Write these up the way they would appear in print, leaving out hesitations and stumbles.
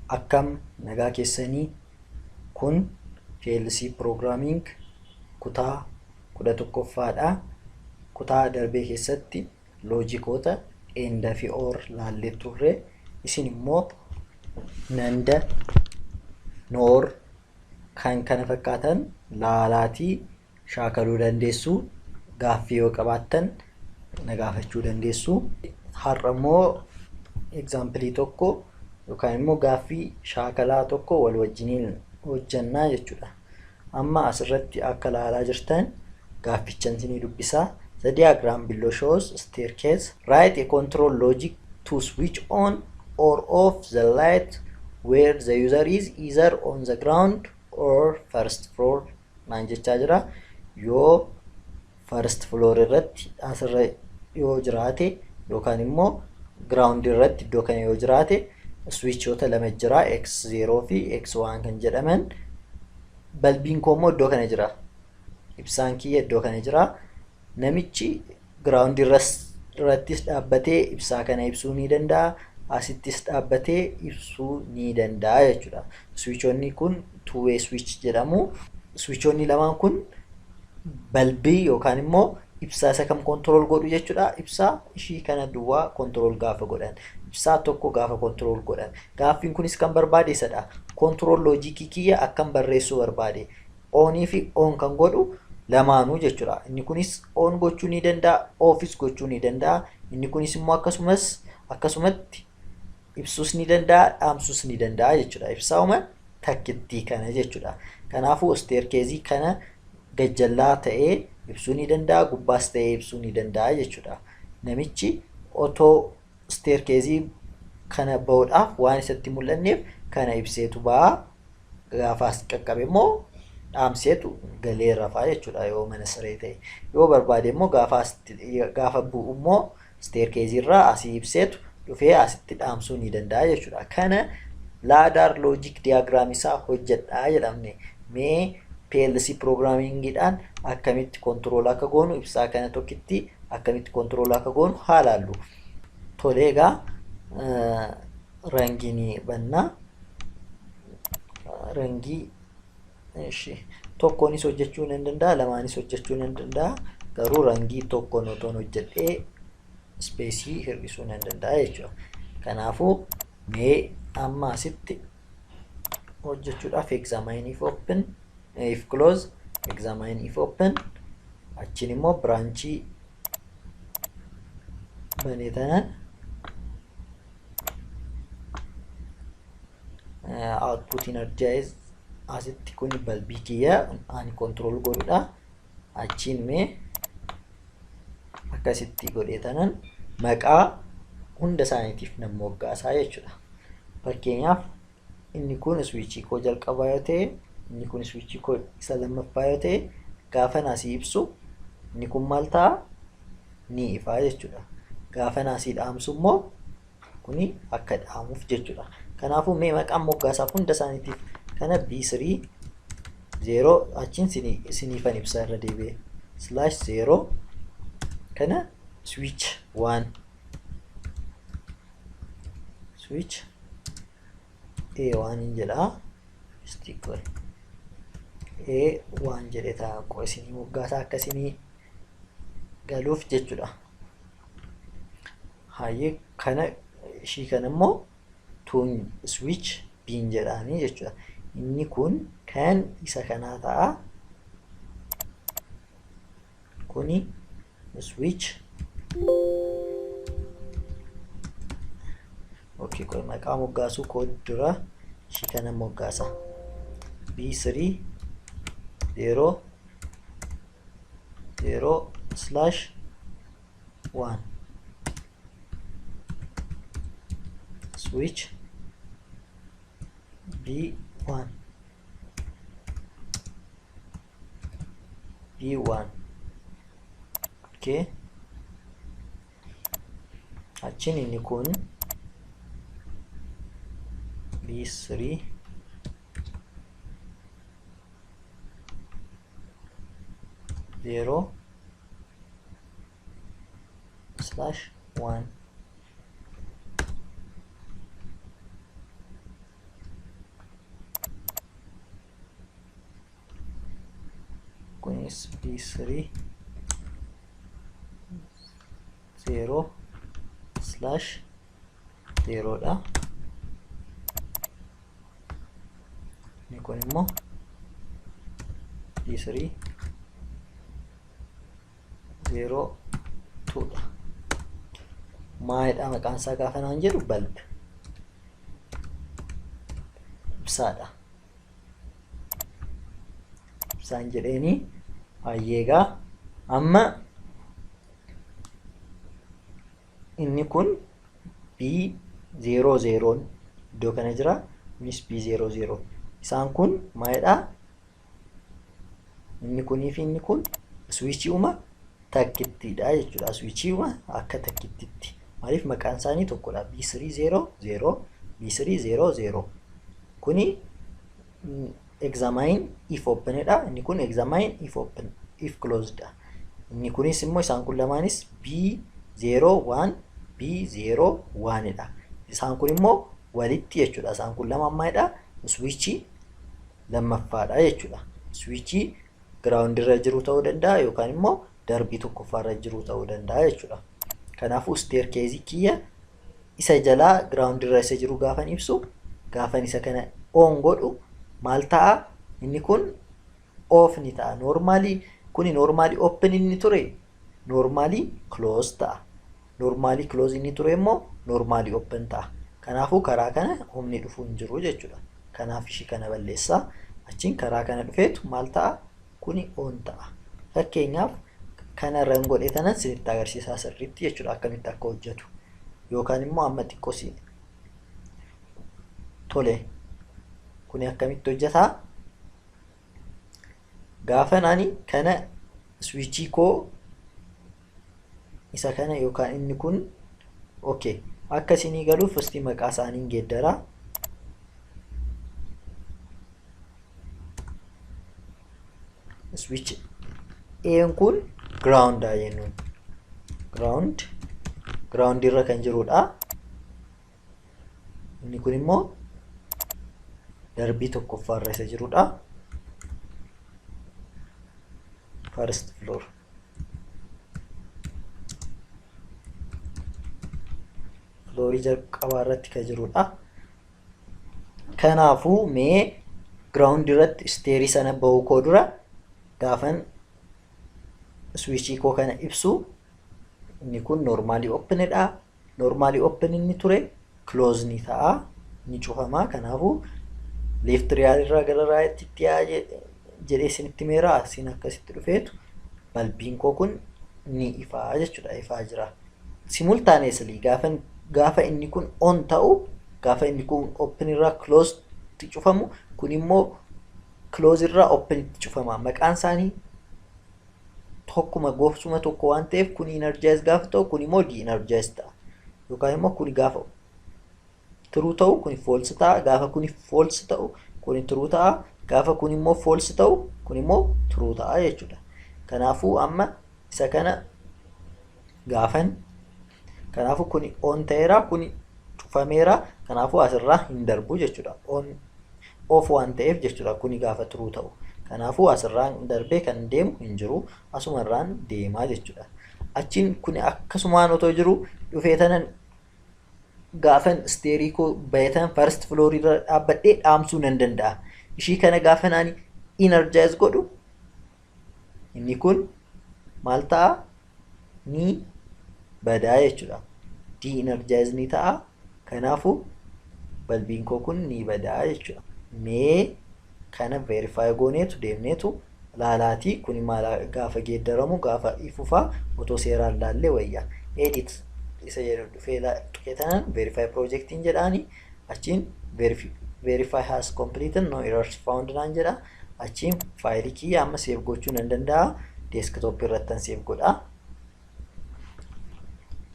Akkam nagaa keessanii? Kun PLC Programming kutaa 11ffaadha. Kutaa darbee keessatti loojikoota and fi or laallee turre. Isin immoo nanda, nor kan kana fakkaatan laalaatii shaakaluu dandeessu. Gaaffii yoo qabaattan na gaafachuu dandeessu. Har'a immoo egzaampilii tokko yookaan immoo gaaffii shaakalaa tokko wal wajjiniin hojjannaa jechuudha. Amma asirratti akka laalaa jirtan gaaffichan isinii dubbisaa. The diagram below shows staircase. Write a control logic to switch on or off the light where the user is either on the ground or first floor naan jechaa jira. Yoo first floor irratti asirra yoo jiraate yookaan immoo ground irratti iddoo kana yoo jiraate, switchoota lama jira, X0 fi X1 kan jedhaman. Balbiin koo immoo iddoo kana jira. Ibsaan kiyya iddoo kana jira. Namichi ground irrattis dhaabbatee ibsaa kana ibsuu ni danda'a. Asittis dhaabbatee ibsuu ni danda'a jechuudha. Switchoonni kun two way switch jedhamu. Switchoonni lamaan kun balbii yookaan immoo ibsaa isa kam control godhu jechuudha? Ibsaa ishii kana duwwaa control gaafa godhan. Ibsaa tokko gaafa control godhan. Gaaffiin kunis kan barbaade isadha. Control loojikii kiyya akkam barreessuu barbaade? Onii fi on kan godhu lamaanuu jechuudha. Inni kunis on gochuu ni danda'a, offis gochuu ni danda'a. Inni kunis immoo akkasumas akkasumatti ibsuus ni danda'a, dhaamsuus ni danda'a jechuudha. Ibsaa'uma takkittii kana jechuudha. Kanaafuu isteerkeezii kana gajjallaa ta'ee ibsuu ni danda'a, gubbaas ta'ee ibsuu ni danda'a jechuudha. Namichi otoo isteerkeezii kana ba'uudhaaf waan isatti mul'anneef kana ibseetu ba'a. Gaafa as qaqqabe immoo dhaamseetu galee rafaa jechuudha yoo mana siree ta'e. Yoo barbaade immoo gaafa bu'u immoo isteerkeezii irraa asii ibseetu dhufee asitti dhaamsuu ni danda'a jechuudha. Kana laadaar loojik diyaagiraam isaa hojjedhaa jedhamne. Mee PLC programmingidhaan akkamitti kontirool akka goonu, ibsaa kana tokkitti akkamitti kontirool akka goonu haa laallu. Tolee, egaa rangii ni banna. Rangii tokkoonis hojjechuu nan danda'a, lamaanis hojjechuu nan danda'a. Garuu rangii tokkoon otoon hojjedhee ispeesii hir'isuu nan danda'a jechuudha. Kanaafuu mee amma asitti hojjechuudhaaf examine if open, if close, examine if open, achiin immoo biraanchii banee tanan output energize asitti kun balbii kiyya ani control godhudha. Achiin mee akkasitti godhee tanan maqaa hunda isaaniitiif nan moggaasaa jechuudha. Fakkeenyaaf inni kun swiichii koo jalqabaa yoo ta'e, inni kun swiichii koo isa lammaffaa yoo ta'e, gaafa asii ibsu inni kun maal ta'a? Ni ifaa jechuudha. Gaafa asii dhaamsu immoo kuni akka dhaamuuf jechuudha. Kanaafuu mee maqaan moggaasaaf hunda isaaniitiif kana B3 0, achiin siniifan ibsaa irra deebi'ee slash 0, kana switch 1, switch A1 hin jedha. Stick A1 jedhee ta'a isinii moggaasaa akka isinii galuuf jechuudha. Hayyee, kana ishii kana immoo tuun switch biin jedhaanii jechuudha. Inni kun kan isa kanaa ta'a. Kuni switch, okay, kun maqaa moggaasuu koo dura ishii kana moggaasa. B3 0 0 slash 1, switch B1, B1, okay. Achiin inni kun B3 0 slash 1. Kunis B3 0 slash 0 dha. Inni kun immoo B3 0 2 dha. Maalidha maqaan isaa gaafa naan jedhu? Bulb, ibsaadha. Ibsaan jedheeni. Baay'eegaa amma inni kun B00 iddoo kana jira, innis B00. Isaan kun maalidha? Inni kunii fi inni kun switchii'uma takkittiidha jechuudha. Switchii'uma akka takkittitti. Maaliif? Maqaan isaanii tokkodha. B300, B300. Kuni examine if open dha. Inni kun examine if open, if closed dha. Inni kunis immoo, isaan kun lamaanis B01, B01 dha. Isaan kun immoo walitti jechuudha. Isaan kun lama ammaadha. Switchii lammaffaadha jechuudha. Switchii ground irra jiru ta'uu danda'a yookaan immoo darbii tokkoffaarra jiru ta'uu danda'a jechuudha. Kanaafuu staircaseii kiyya isa jalaa ground irra isa jiru gaafan ibsu, gaafan isa kana on godhu maal ta'a? Inni kun off ni ta'a. Normally kuni normally open inni ture normally close ta'a. Normally close inni ture immoo normally open ta'a. Kanaafuu karaa kana humni dhufuu hin jiru jechuudha. Kanaaf ishii kana balleessaa. Achiin karaa kana dhufeetu maal ta'a? Kuni on ta'a. Fakkeenyaaf kana irra godhee tanan sinitti agarsiisaa sirriitti jechuudha, akkamitti akka hojjetu. Yookaan immoo amma xiqqoo si tole, kuni akkamitti hojjetaa? Gaafa ani kana switchii koo isa kana yookaan inni kun, okay, akka isinii galuuf isti maqaa isaaniin geeddaraa. Switch A'n kun ground haa jennuun. Ground, ground irra kan jirudha. Inni kun immoo darbii tokkoffaarra isa jirudha. First floor. Floorii jalqabaa irratti kan jirudha. Kanaafuu mee ground irratti stairii sana bahuu koo dura gaafan switchii koo kana ibsu, inni kun normally openidha. Normally open inni ture close ni ta'a, ni cufama. Kanaafuu left rail irraa gara rightitti yaa jedhee isinitti meera. Asiin akkasitti dhufeetu balbiin koo kun ni ifaa jechuudha, ifaa jira. Simultaneously gaafa inni kun on ta'u, gaafa inni kun open irraa close tti cufamu, kun immoo close irraa open itti cufama. Maqaan isaanii tokkuma, gosuma tokko waan ta'eef, kun energize gaafa ta'u kun immoo de-energize ta'a. Yookaan immoo kun gaafa true ta'u kun false ta'a. Gaafa kun false ta'u kun true ta'a. Gaafa kun immoo false ta'u kun immoo true ta'a jechuudha. Kanaafuu amma isa kana gaafan, kanaafuu kun on ta'eera, kun cufameera. Kanaafuu asirraa hin darbu jechuudha. On off waan ta'eef jechuudha, kuni gaafa true ta'u. Kanaafuu asirraan darbee kan deemu hin jiru, asumarraan deemaa jechuudha. Achiin kun akkasumaan otoo jiru dhufee tanan gaafan stairii koo bayetan first floor irra dhaabbadhee dhaamsuu nan danda'a. Ishii kana gaafa ani energize godhu inni kun maal ta'a? Ni badaa jechuudha. De-energize ni ta'a. Kanaafuu balbiin koo kun ni badaa jechuudha. Mee kana verify gooneetu deemneetu laalaatii, kuni maal gaafa geeddaramu, gaafa ifufaa otoo seeraan laallee wayya. Edit isa jedhu dhufee tuqee tanan verify projectiin jedhaani, achiin verify has completed, no errors found naan jedha. Achiin faayilii kiyya amma save gochuu nan danda'a. Desktop irrattan save godha.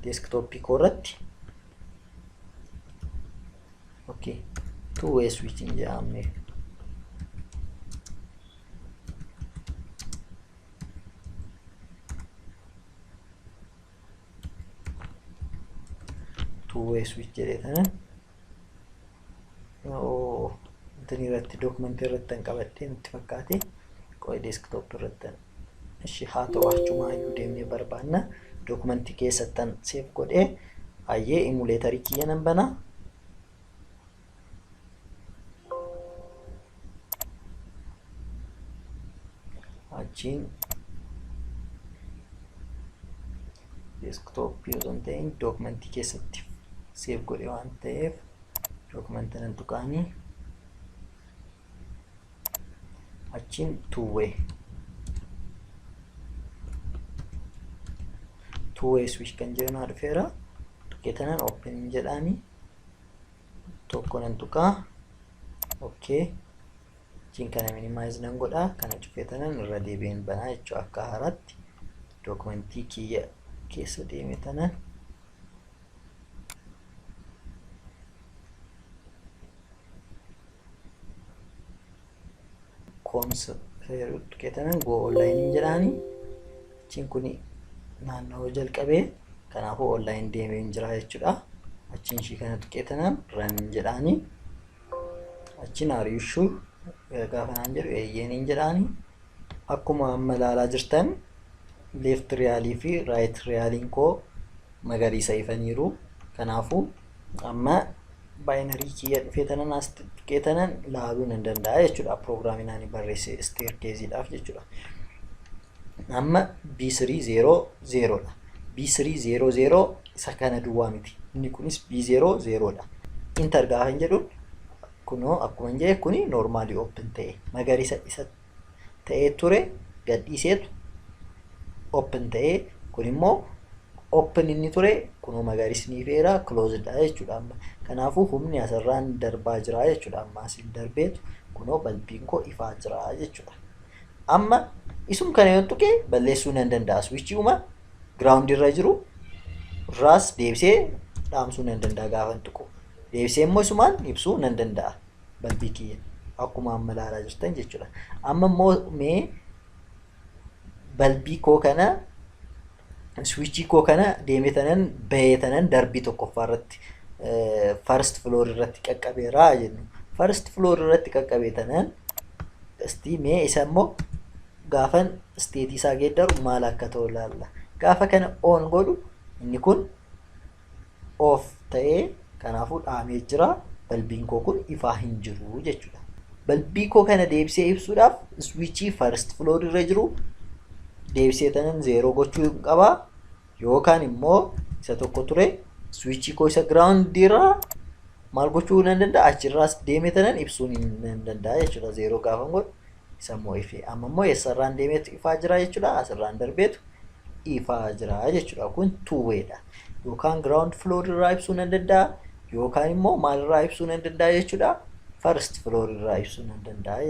Desktop koo irratti, okay, two way switching jedhamne. Two way switch jedhee tanan intin irratti, documentii irratti kan qabadhee nutti fakkaate, qo'ee desktop irratti Ishi haa ta'u, achumaayyuu deemnee barbaanna. Documentii keessattan save godhee hayyee emulatorii kiyya nan bana. Achiin desktopii osoo hin ta'in documentii keessatti save godhe waan ta'eef documentii nan tuqaanii achiin two way switch kan jedhu naa dhufeera. Tuqee tanan open jedhaani, tokko nan tuqaa. Okay, achiin kana minimize nan godhaa, kana cufee tanan irra deebi'een banaa jechuudha. Akka haaraatti documentii kiyya keessa deeme tanan comms tuqee tanan go online jedhaani. Achiin kun naanna'uu jalqabee, kanaafuu online deemee jira jechuudha. Achiin ishii kana tuqee tanan run jedhaani. Achiin "Are you sure?" gaafa naan jedhu eeyyeeniin jedhaani. Akkuma amma ilaalaa jirtan left railii fi right railiin koo magariisa ifaniiru. Kanaafuu amma binary kiyya dhufee tanan as tuqee tanan laaluu nan danda'a jechuudha. Piroogiraamii ani barreesse staircaseiidhaaf jechuudha. Amma B3 0 0 dha. B3 0 0 isa kana duwwaa miti. Inni kunis B0 0 dha. Enter gaafa hin jedhuun kunoo akkuma hin jedhe kuni normally open ta'e, magariisa isa ta'ee ture gadhiiseetu open ta'ee, kun immoo open inni ture kunoo magariisni ifeera, closed dha jechuudha amma. Kanaafuu humni asirraan darbaa jira jechuudha. Amma asiin darbeetu kunoo balbiin koo ifaa jira jechuudha. Amma isum kana yoo tuqe balleessuu nan danda'a. Switchiuma ground irra jiru irraas deebisee dhaamsuu nan danda'a gaafa tuqu. Deebisee immoo isumaan ibsuu nan danda'a balbii kiyya, akkuma amma ilaalaa jirtan jechuudha. Amma immoo mee balbii koo kana, switchii koo kana deemee tanan bahee tanan darbii tokkoffaa irratti, first floor irratti qaqqabeeraa jennu. First floor irratti qaqqabee tanan istii mee isa immoo gaafan stateii isaa geeddaru maal akka ta'u ilaalla. Gaafa kana on godhu inni kun off ta'ee, kanaafuu dhaamee jira. Balbiin koo kun ifaa hin jiru jechuudha. Balbii koo kana deebisee ibsuudhaaf switchii first floor irra jiru deebisee tanan zero gochuu qaba, yookaan immoo isa tokko ture switchii koo isa ground irraa maal gochuu nan danda'a? Achirraas deemee tanan ibsuu nan danda'a jechuudha. Zero gaafa godhu isa immoo ifee, amma immoo eessarraan deemeetu ifaa jira jechuudha? Asirraan darbeetu ifaa jira jechuudha. Kun two waydha. Yookaan ground floor irraa ibsuu nan danda'a, yookaan immoo maalirraa ibsuu nan danda'a jechuudha? First floor irraa ibsuu nan danda'a.